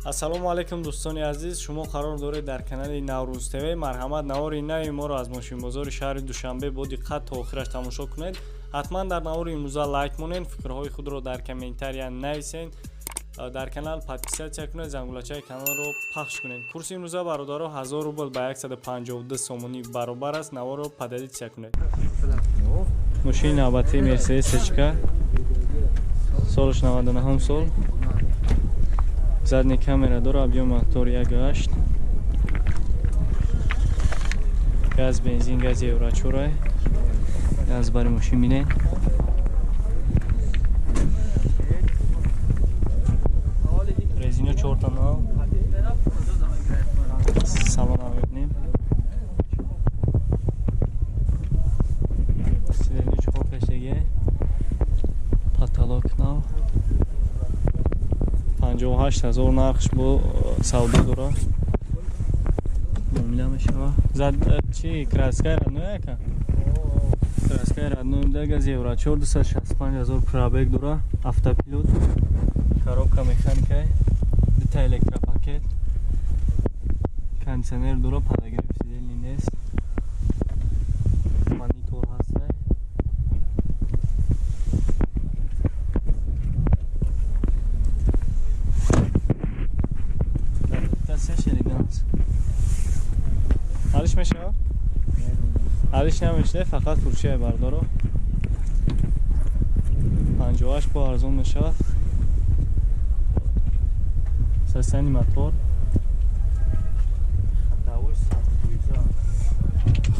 Ассалому алайкум, дӯстони азиз. Шумо қарор доред дар канали Наврӯз ТВ. Марҳамат, навори нави моро аз мошинбозори шаҳри Душанбе бо диққат то охираш тамошо кунед. Ҳатман дар навори имрӯза лайк монед, фикрҳои худро дар комментария нависед, дар канал подписаться кунед, зангулачаи каналро пахш кунед. Курси имрӯза, бародаро, 1000 рубл ба 152 сомонӣ баробар аст. Наворро поделиться кунед. Мошини навбатии Мерседес сечка, солаш 99 сол, задний камера дора, объём мотор 1,8, газ бензин, газ евро 4. Аз бари мошин бинед. Резино чорта нав. Салона мебинем. Сиденье чор кашидаги, потолок нав. 58 000 нархш, бо савдо дора, муомила мешава. Зад чи, краскаи родной яка, краскаи родной буда. Газ евро 4, 265 000 пробег дора, автопилот, коробка механикай, дута электропакет, кондиционер дора, подогрев сидений нест, монитор ҳастай. Комплектацияш элеганс. Алиш мешава? Алиш намешава, фақат фурӯшия, бардоро. 58 бо арзон мешавад. Состояние мотор,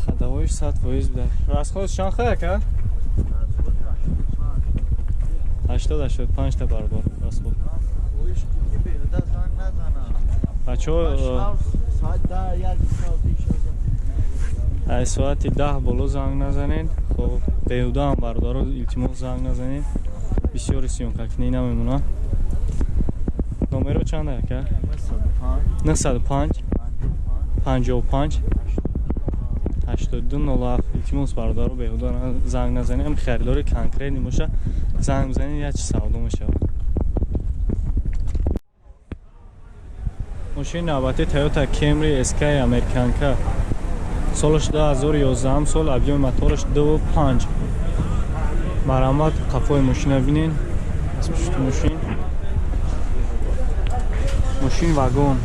ходовоиш 100% буда. Расход чанд хаяка? 80, 85 та баробар расход. Бачаҳо, аз соати 10 боло занг назанед. Хоб, беҳудаам, бародаро, илтимос, занг назанед, бисёри съёмкакунӣ намемонад. Номеро чанд ака? 905 55 82 07. Илтимос, бародаро, беҳуда занг назанед. Ам харидори конкретный боша, занг бизанед, як чи савдо мешавад. Мошини навбатӣ Toyota Camry SK американка, солаш 2011 сол, объёми мотораш 2,5. Марҳамат, қафои мошина бинед, аз пушти мошин. Мошин вагон,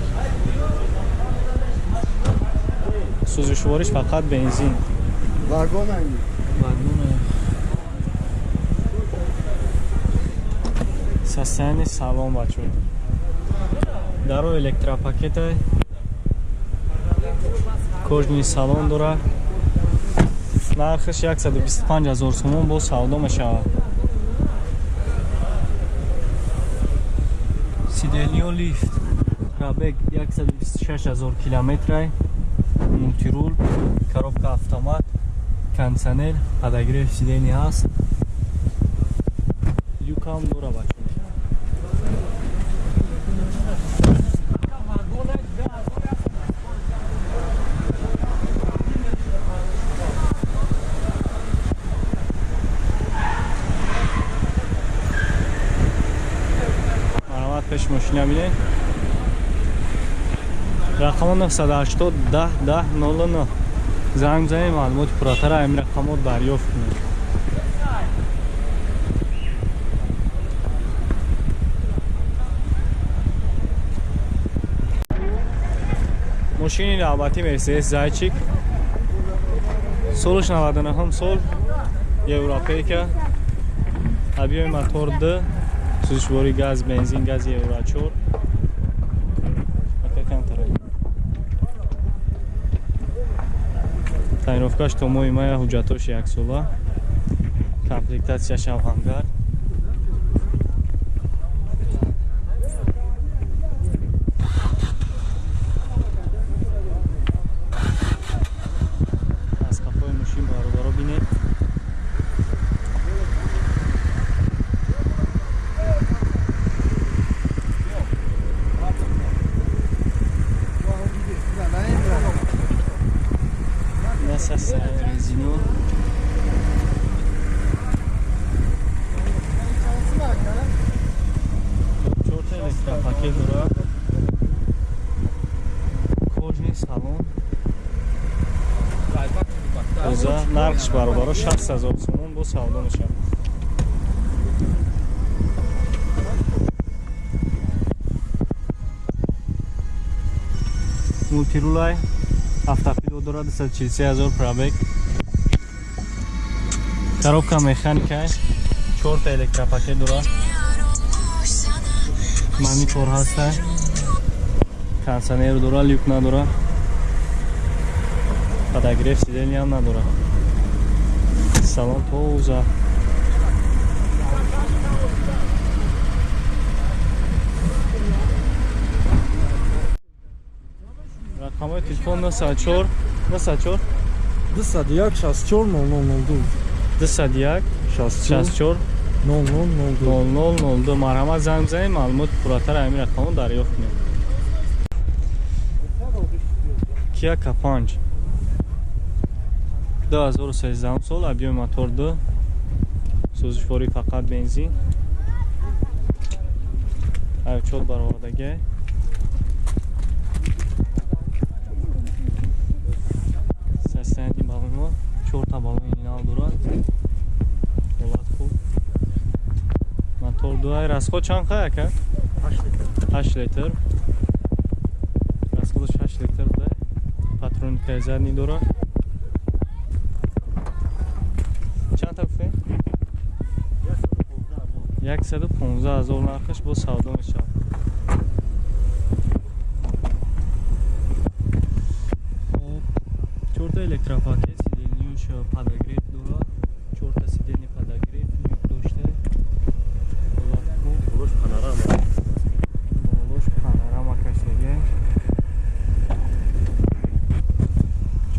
сӯзишвориш фақат бензин. Вагон. Вагон. Состояние салон, бачо, даро электропакета, кожаный салон дора. Нархаш 125 ҳазор сомон, бо савдо мешавад. Сиденьё лифт, пробег 126 ҳазор километрай, мультируль, коробка автомат, кондиционер, подогрев сидений ҳаст, люкам дора, бачо. Марҳамат, пеш мошина бинед. Рақамо 980 10 10 09. Занг бизанед, маълумоти пурратара ҳамин рақамҳо дарёфт кунед. Мошини навбатӣ Мерседес Зайчик, солаш 99 сол, европейка, объёми мотор 2, сӯзишворӣ газ бензин, газ евро 4. Ака, камтара тонировкаш то моҳи мая, ҳуҷҷатош яксола, комплектатсияш авангард. Аз қафои мошин, бародаро, бинед. Резино. Чорта электропакет дорад. Нархш бародаро 60 000 сомон бо савдо мешавад. Мултирулай автопилот дорад, 243 000 пробег. Коробка механика, 4 та электропакет дорад. Монитор ҳаста. Кондиционер дорад, люк надорад. Подогрев сиденья ҳам надорад. Салон тоза. Рақамҳои телефон 904 904 201 64 0002 201 64 0002 0002. Марҳамат, занг бизанед, маълумоти пурратар ҳамин рақамҳо дарёфт кунед. Kia K5 2013 сол, объёми мотор 2, сӯзишворӣ фақат бензин, авчот баровардагӣ. Состояние баллонҳо, 4 та баллони нав дорад. Ҳолат хуб. Мотор 2. Расход чанд қай ака? 8 литр. Расходаш 8 литр буда. Патроника задний дорад. Чанд та гуфтем? 115 000 нархаш бо савдо мешавад. Хоб, 4 та электропакет, сиденьяш подогрев дорад. 4 та сиденья подогрев, люк дошта. Ҳолат хуб. Болош панорама. Болош панорама кашидаги.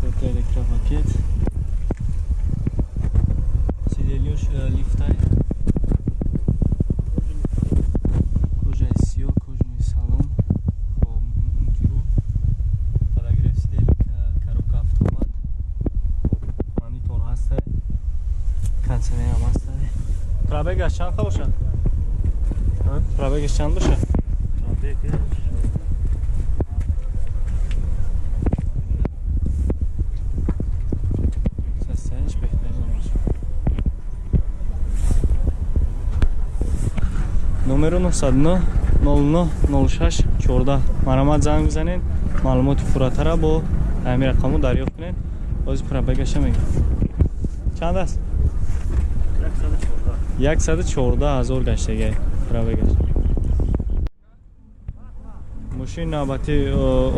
4 та электропакет. Сиденьяш лифтай. Кожаи сиёҳ, кожаный салон. Хоб, мультирул. Подогрев сиденья, коробка автомат. Хоб, монитор ҳаста. Кондиционер ҳам ҳаста. Пробегаш чанд қа бошад? Пробегаш чанд бошад? Пробегаш Состояниш беҳтарин бошад. Номеру 909 09 06 14. Марҳамат, занг бизанед, маълумоти пурратара бо ҳамин рақамҳо дарёфт кунед. Ҳозир пробегаша мегӯям. Чанд аст? 114. 114 000 гаштагай пробегаш. Мошини навбати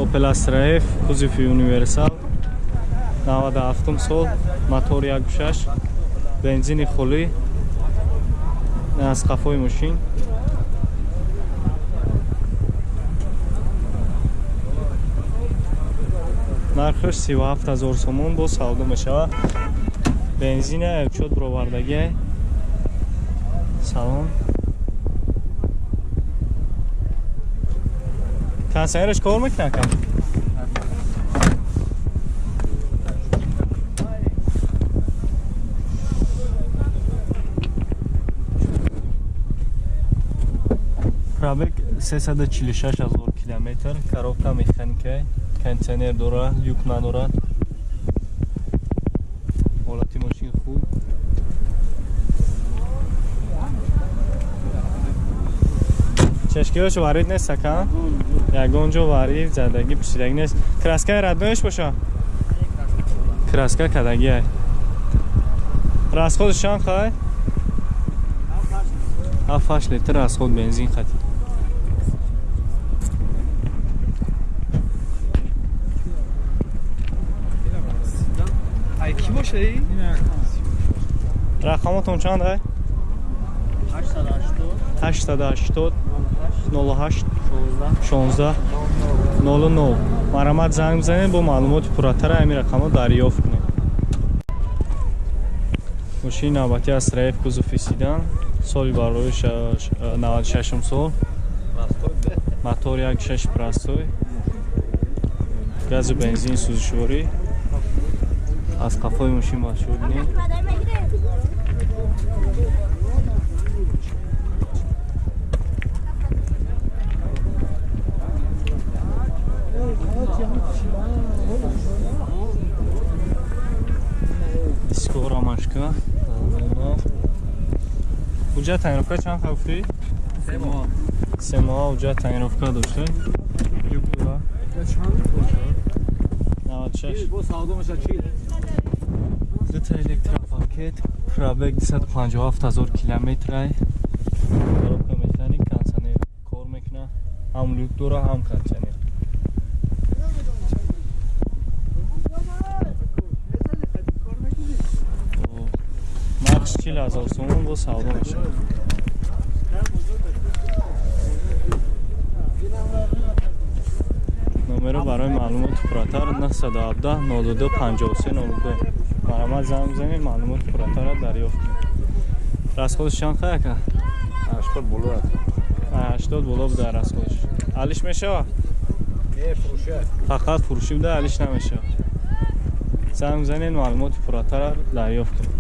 Opel Astra F, кузови универсал, 97 сол, мотор 1.6, бензини холӣ. Аз қафои мошин. Нархаш 37 000 сомон бо савдо мешавад. Бензина чот бировардагӣ. Салон. Кондиционераш кор мекунад кам? Пробег 346 000 километр, коробка механика, кондиционер дорад, люк надорад. Ҳолати мошин хуб. Чашкиҳош варид нест ака? Ягон ҷо варид, задагӣ, пӯшидагӣ нест. Краскаи родноиш боша? Краска кадагиай. Расходаш чанд қай? 7-8 литр расход бензин хати. Ай ки боша и? Рақамотон чанд ай? 880 880 08 16 00. Марҳамат, занг бизанед, бо маълумоти пурратара ҳамин рақамҳо дарёфт кунед. Мошини навбатӣ Astra F, кузови седан, соли барои 96 сол, мотор 1.6 простой, газу бензин сӯзишворӣ. Аз қафои мошин бачаҳо бинед. Ҳуҷҷат тонировка чанд ха гуфтӣ? 3 моҳ ҳуҷҷат тонировка дошта. Люк дора. 96. Дута электропакет, пробег 257 ҳазор километрай. Коробка механик, кондиционер кор мекунад, ҳам люк дора, ҳам кондиционер. Нархш 40 000 сомон, бо савдо мешавад. Номеро барои маълумоти пурратар 917 02 53 02. Марҳамат, занг бизанед, маълумоти пурратарро дарёфт кунед. Расход ш чанд хай, ака? 80 боло аст. 80 боло буда расход ш. Алиш мешавад? Не, фурӯша. Фақат фурӯшӣ буда, алиш намешавад. Занг бизанед, маълумоти пурратарро дарёфт кунед.